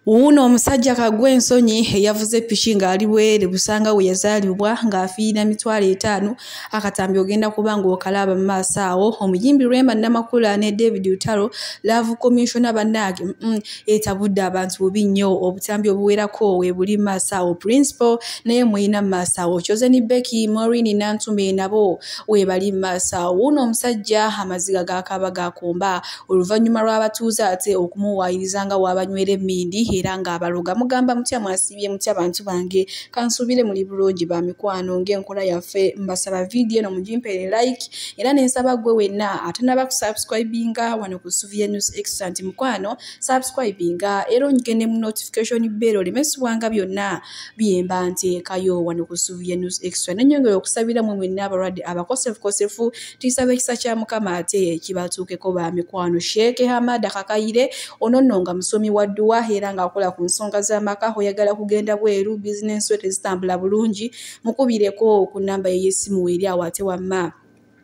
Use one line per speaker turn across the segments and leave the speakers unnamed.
Wuuno omusajja kagwa ensonyi eyavuze piki ng'ali bwereere busanga we yazaalibwa ng'afiirira 50,000. Akatambi ogenda kuba ng'okalaba mu maaso awo. Omuyimbi Rema Namakula ne David Lutalo, Love Commissioner bannange etabudde abantu bubi nnyo. Obutambi obuwerako we buli mu maaso awo. Principal naye mweyina mu maaso awo. Chosen Becky, Maureen Nantume nabo we bali mu maaso awo. Wuuno omusajja amaziga gakaaba gakomba oluvannyuma lw'abatuuze ate okumuwaayiriza nga bw'abanywera emmindi era ng'abaloga. Mugamba mutya, mwasiibye mutya bantu bange? Kansuubire muli bulungi ba mikwano. Ng'enkola yaffe, mbasaba vidiyo eno mugimpeere like, era nensaba ggwe wenna atanaba kusubscribinga wano ku Suvia News Extra nti mukwano subscribinga era onyige mu notification bell oleme subwanga byonna byemba nteekayo wano ku Suvia News Extra. Nennyongera okusabira mwe mwenna abalwadde abakosefukosefu, tuyisaba ekisa kya Mukama ate kibatuukeko ba mikwano. Sheikh Hamada Kakayire ono nno nga musomi wa dduwa era ng'akola ku nsonga z'amaka, oyagala kugenda bweru, bizinensi we tezitambula bulungi, mukubireko ku nnamba ye y'essimu eri awo ate wamma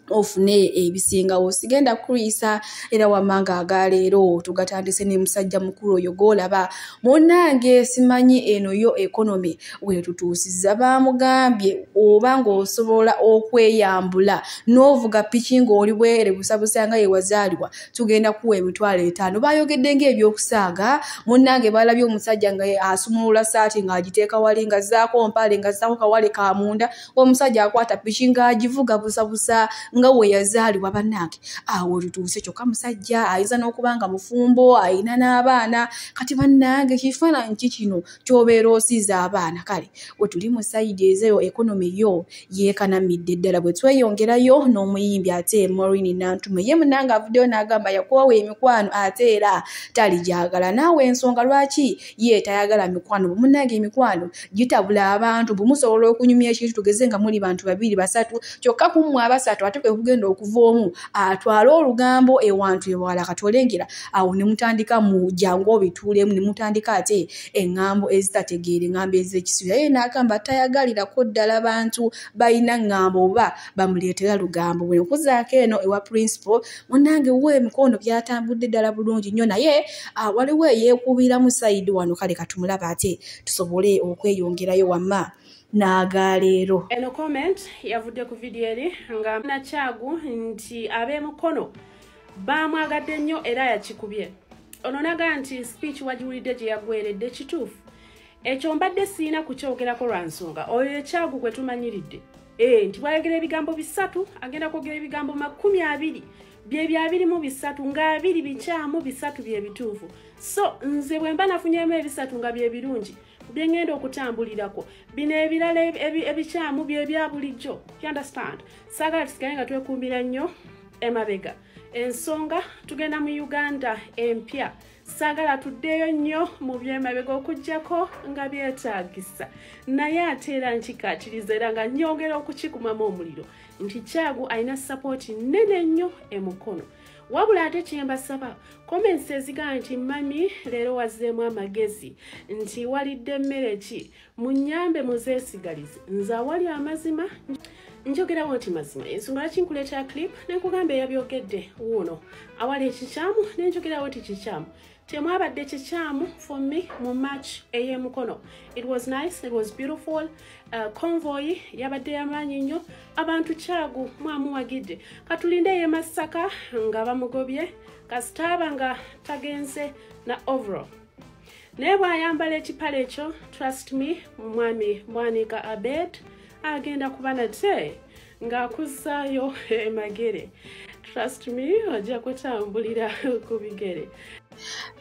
ofune ebisingawo. Sigenda kukulwisa era wamma ng'agaleero tugatandise ne musajja mukulu oyo gw'olaba. Munnange, simanyi eno yo economy weetutuusizza. Baamugambye oba ng'osobola okweyambula n'ovuga piki ng'oli bwereere busabusa nga ye wazaalibwa, tugenda kuwa 50,000. Baayogedde ng'ebyokusaaga. Munnange, balabye omusajja nga asumulula saati ng'agiteeka wali, ng'azzaako mpale, ng'azzaako kawale ka munda. Omusajja akwata piki ng'agivuga busabusa nga we yazaalibwa. Bannange, awo tutuuse. Kyokka musajja ayinza n'okuba nga mufumbo, ayina n'abaana. Kati bannange, kifaananyi ki kino ky'obeera osiiza abaana? Kale we tuli mu side ezeyo, economy yo yeekanamidde ddala. Bwe tweyongerayo n'omuyimbi ate Maureen Nantume, ye munnange avuddeyo n'agamba yakoowa emikwano ate era taligyagala. Naawe ensonga lwaki ye tayagala mikwano? Bwe munnange emikwano gitabula abantu. Bwe musobola okunyumya ekintu, tugeze nga muli bantu babiri basatu, kyokka ku mmwe abasatu ate kwe kugenda okuva omu atwale olugambo ewantu ewala. Kati olengera awo ne mutandika mu jangu obituulemu, ne mutandika ate eŋŋambo ezitategeera, eŋŋambo ez'ekisiru. Ye n'agamba tayagalirako ddala bantu balina ŋŋambo oba bamuleetera lugambo. Bwe nkuzaako eno ewa Principal, munnange we emikono byatambudde ddala bulungi nnyo, naye waliwo eyeekubiramu side wano. Kale katumulaba ate tusobole okweyongerayo wamma n'agaleero.
Eno comment yavudde ku vidiyo eri nga Nakyagu nti ab'emukono bamwagadde nnyo era yakikubye. Ono nagaa nti speech wagiwulidde gye yaggweredde. Kituufu ekyo, mbadde siina kukyogerako lwa nsonga oyo ekyagu gwe tumanyiridde nti bwayogera ebigambo 3 agenda kwogera ebigambo 20, bye 23 nga 2 bikyamu, 3 bye bituufu. So nze bwe mba nafunyemu ebisatu nga bye birungi bye ngenda okutambulirako, bino ebirala ebikyamu bye bya bulijjo. You understand? Saagala tusigale nga twekuumira nnyo emabega. Ensonga tugenda mu Uganda empya, saagala tuddeyo nnyo mu byemabega okuggyako nga byetaagisa. Naye ate era nkikaatiriza era nga nnyongera okukikumamu omuliro nti Kyagu alina support nnene nnyo emukono. Wabula ate kyembasaba, comments ezigamba nti mami leero wazzeemu amagezi, nti walidde mmere ki, munnyambe muzeesigalize. Nze awali amazima njogerawo nti mazima. Ensonga lwaki nkuleetera clip nenkugamba eyabyogedde wuuno, awali ekikyamu nenjogerawo nti kikyamu. Temwabadde kikyamu for me mu march ey'emukono. It was nice, it was beautiful. Convoy yabadde yamaanyi nnyo, abantu Kyagu mwamuwagidde. Katulinde ey'e Masaka nga bamugobye, kasitaaba nga tagenze na overall, naye bw'ayambala ekipale ekyo, trust me, mwami Bwanika Abed agenda kuba nate ng'akuzaayo emagere. Trust me, ojja kutambulira ku bigere.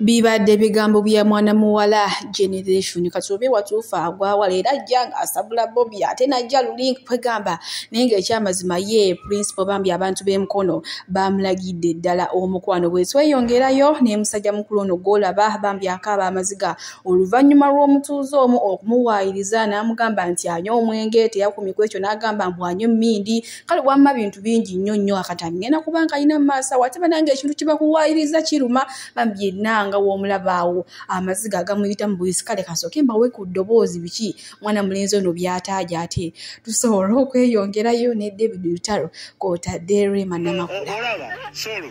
Bibadde bigambo bya mwana muwala Generation. Kati obe watuufu agwawala era ajja ng'asabula Bobi ate najja luli kwegamba, naye ng'ekyamazima ye Principal bambi abantu b'emukono bamulagidde ddala omukwano. Bwe tweyongerayo ne musajja mukulu ono gw'olaba, bambi akaaba amaziga oluvannyuma lw'omutuuze omu okumuwaayiriza n'amugamba nti anywa omwenge, teyakumye ku ekyo n'agamba mbu anywa emmindi. Kale wamma bintu bingi nnyo nnyo. Akatambi ngenda kuba nga alina mu maaso awo. Ate banange, ekintu kibakuwaayiriza kiruma. Bambi yenna nga w'omulaba awo amaziga agamuyita mu buyisi. Kale kasooke mbawe ku ddoboozi biki mwana mulenzi ono by'ataaja, ate tusobola okweyongerayo ne David Lutalo kw'otadde Rema Namakula.
Olaba solo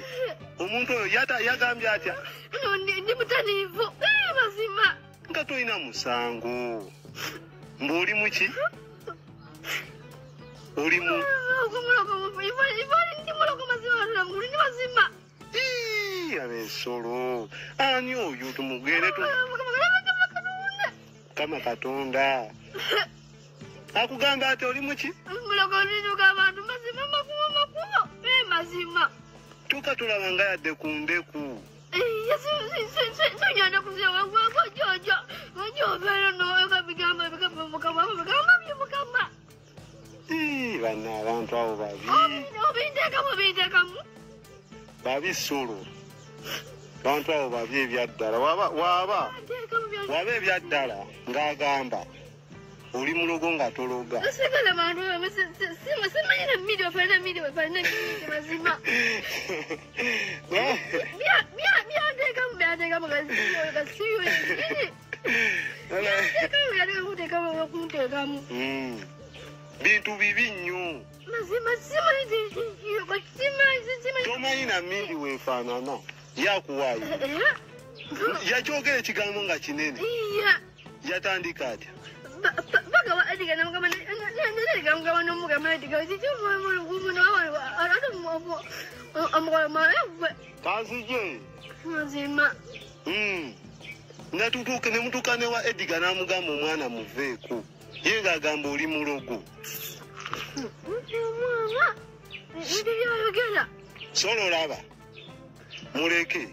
omuntu oyo yagambye atya?
Ndi mutaniivu, mazima.
Toyina musango. Mbuli muki? Oli mu ab'ensolo. Ani oyo tumugere tu kama Katonda. Akugamba ati oli muki? Tuka tulabanga yadde ku ndeku. Bana abantu abo babi. Babi solo. Bantu abo babi ebyaddala. Waba ebyaddala ng'agamba oli mulogo nga tologa. Bintu bibi nnyo. Tomanyi na mindi weefaanana. Yakuwaayo. Yakyogera ekigambo nga kinene. Yatandika atya? Kanzije. Ne mutuuka ne wa Edgar n'amugamba omwana muveeko. Ye ng'agamba oli mulogo. Solo olaba muleke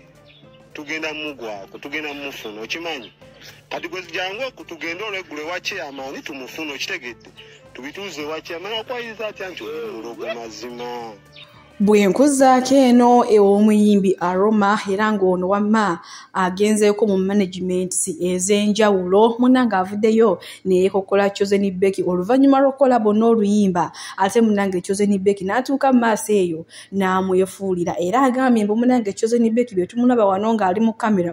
tugenda mugwako tugenda mufuna okimanyi. Kati gwe jangu okutugenda olweggulo ewa chairman tumufune okitegedde. Tubituuze ewa chairman akwayiriza atya nti oli mulogo mazima.
Bwe nkuzaako eno ew'omuyimbi Aroma era ng'ono wamma agenzeeko mu management ez'enjawulo munnange avuddeyo ne yeekokkola Chosen Becky oluvannyuma lw'okukola bonna oluyimba ate munnange Chosen Becky n'atuuka mu maaso eyo n'amwefuulira era agambye mbu munnange Chosen Becky bye tumulaba wano ng'ali mu kamera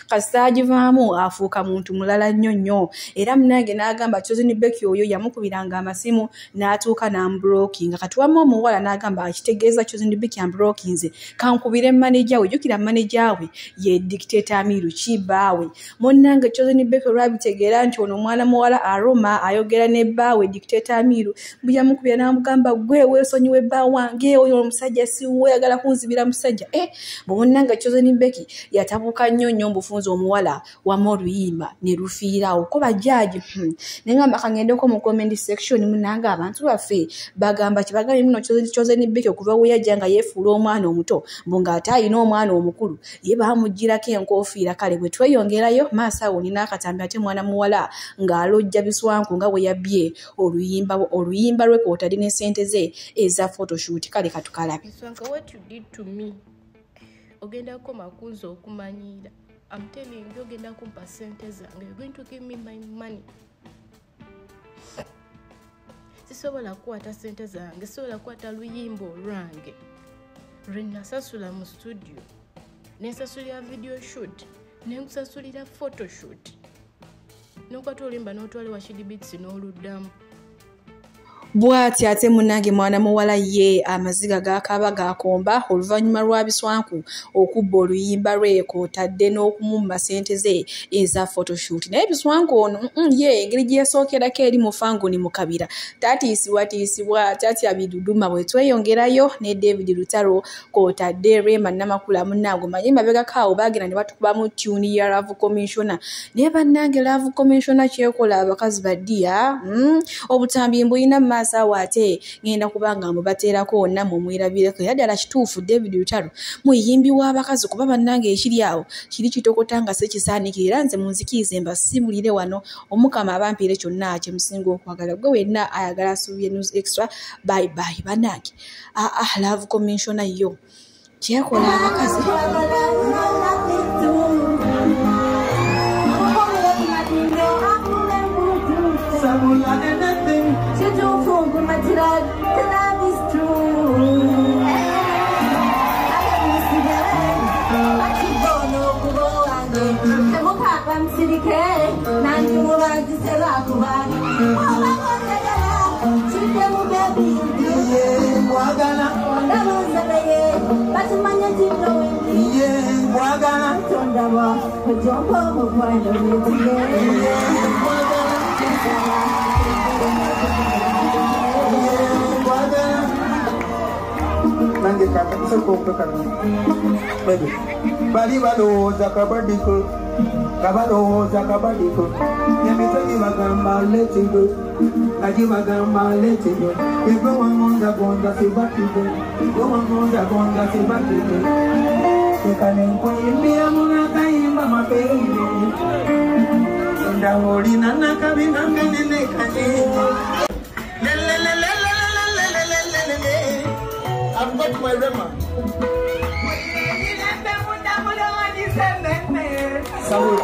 kasita agivaamu afuuka muntu mulala nnyo nnyo era munnange n'agamba Chosen Becky oyo yamukubiranga amasimu n'atuuka n'amubulookinga kati wamma omuwala n'agamba akitegeeza Chosen Becky ambrokinze kankubire manager we jukira manager we ye dictator Amiru Chibawe munnange Chosen Becky olwabitegeera nti ono omwana muwala Aroma ayogera ne bbaawe dictator Amiru buyamukubira n'amugamba gwe weesonyiwe bba wange oyo omusajja si wuwe ayagala kunzibira musajja munnange Chosen Becky yatabuka nnyo nnyo mbufunza omuwala wamma oluyimba ne lufiirawo ko bajjaaji ne ngamba kangendeko mu comment section munnange abantu baffe bagamba kibagambye muno Chosen Becky okuva we yajja nga yeefuula omwana omuto mbu ng'ate alina omwana omukulu ye baamuggyirako enkofiira kale bwe tweyongerayo maaso awo nina akatambi ate mwana muwala ng'alojja biswanku nga bwe yabbye oluyimba lwe kw'otali ne ssente ze eza photoshoot kale katukalabe.
Biswanka, what you did to me ogenda kukoma kunze okumanyiira. I'm telling you, ogenda kumpa ssente zange. You're going to give me my money. Sisobola kukwata ssente zange, sisobola kukwata luyimba olwange lwe nasasula mu studio, nensasulira video shoot, nenkusasulira photoshoot, n'okwata oluyimba n'otwala ewa Shidi Beats n'oluddamu.
Bw'ati ate munnange mwana muwala ye amaziga gakaaba gakomba oluvannyuma lwa Biswanku okubba oluyimba lwe kw'otadde n'okumumma ssente ze eza photoshoot. Naye Biswanku ono ye engeri gye yasookerako eri mu Fangoni mu kabira tatiisibwatiisibwa tatya biduduma. Bwe tweyongerayo ne David Lutalo kw'otadde Rema Namakula munnange omanye emabegako awo baagenda ne batukubamu tune ya Love Commissioner. Naye bannange Love Commissioner kyekola abakazi baddiya obutambi mbuyina mu maaso ate ngenda kubanga mubateerako nammwe mwerabireko. Era ddala kituufu David Lutalo muyimbi w'abakazi kuba bannange ekiri awo kiri kitokota nga sekisaanikira. Era nze munzikirize mbasiibulire wano Omukama abampiire kyonna kye musinga okwagala. Gwe wenna ayagala Asuubye News Extra, bye bye bannange. Love Commissioner yo kyekola abakazi.
Nkwagala
Ndabanza naye batumanya kino wendi
Ye nkwagala
Tondaba ojomba omukwano wetige
Ye nkwagala Ye nkwagala Nange kakasoko okukano Bebe Bali balowooza kabadiko Kabalowooza kabadiko Emitwe gibagamba let it go Agibagamba let it go Egwe wangonza gonza sibatigo Egwe wangonza gonza sibatigo Leka nenkuyimbira munakayimba mabebi Ndawolina nakabina kanene kanene
I've got my rema. Saula.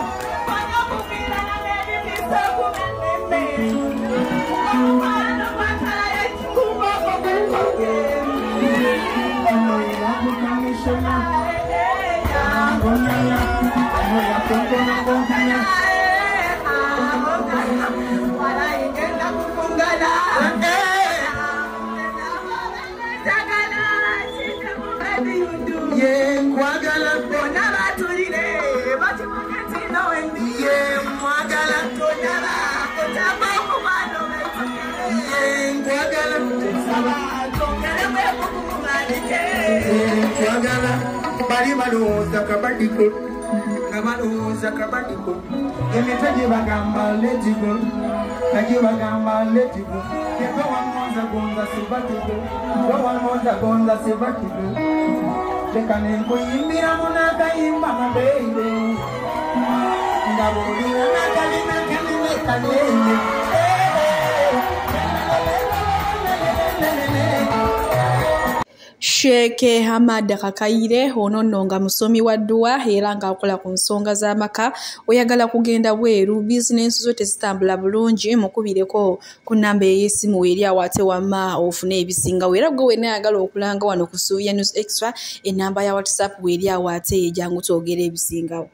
Ye nkwagala Ye mwagala Ye nkwagala Nkwagala Bali balowooza kabadiko Kabalowooza kabadiko Emitwe gibagamba let it go Nagibagamba let it go Egwe wangonza gonza sibatigo Egwe wangonza gonza sibatigo Leka nenkuyimbira munakayimba mabebi Ndabulira nakalina kanene kanene
Sheikh Hamad Kakaire ono nno nga musomi wa dduwa era ng'akola ku nsonga z'amaka oyagala kugenda bweru bizinensi zo tezitambula bulungi mukubireko ku nnamba ey'essimu eri awo ate wamma ofune ebisingawo era gwe wenna ayagala okulanga wano ku Suvia News Extra ennamba ya WhatsApp weeri awo ate jangu twogere ebisingawo.